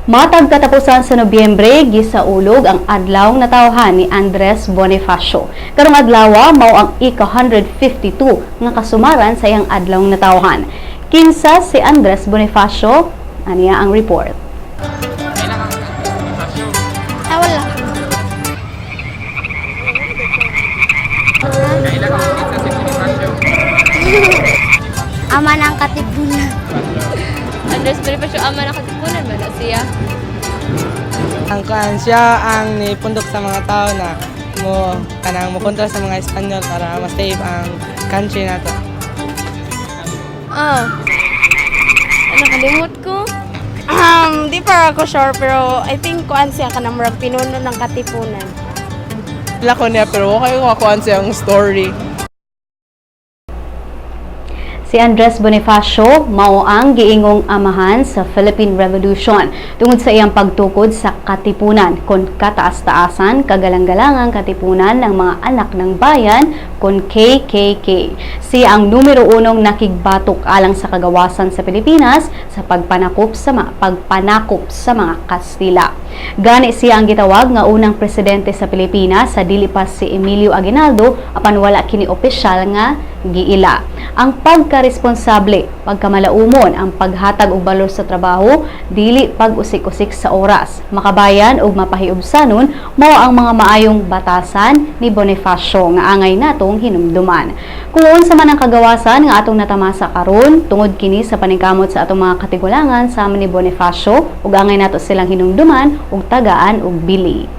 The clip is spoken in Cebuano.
Matag katapusan sa Nobyembre, gisaulog ang adlaw natawhan ni Andres Bonifacio. Karong adlaw mao ang ika-152 nga kasumaran sa iyang adlaw natawhan. Kinsa si Andres Bonifacio? Aniya ang report. Ah, wala. Ama ng Katipunan. Andres Bonifacio, ama ng Katipunan man na siya. Ang kuan, siya ang nipundok sa mga tao na mo kanang mo kontra sa mga Espanyol para ma-save ang country nato. Ah. Ano, kalimot ko? Di pa ako sure, pero I think kuan siya kanang murag pinuno ng Katipunan. Wala ko niya, pero okay ko kakuan siyang story. Si Andres Bonifacio mao ang giingong amahan sa Philippine Revolution tungod sa iyang pagtukod sa Katipunan kon kataas-taasan kagalang-galangang Katipunan ng mga Anak ng Bayan kon KKK. Siya ang numero unong nakigbatok alang sa kagawasan sa Pilipinas sa pagpanakop sa mga Kastila. Gani siya ang gitawag nga unang presidente sa Pilipinas sa dili pa si Emilio Aguinaldo, apan wala kini opisyal nga giila. Ang pagkaresponsable, pagkamalaumon, ang paghatag og balor sa trabaho, dili pag-usik-usik sa oras, makabayan ug mapahiubsanon mao ang mga maayong batasan ni Bonifacio nga angay natong hinumduman. Kung unsa man ang kagawasan nga atong natamasa karon, tungod kini sa paningkamot sa atong mga katigulangan sama ni Bonifacio, ug angay nato silang hinumduman ug tagaan og bili.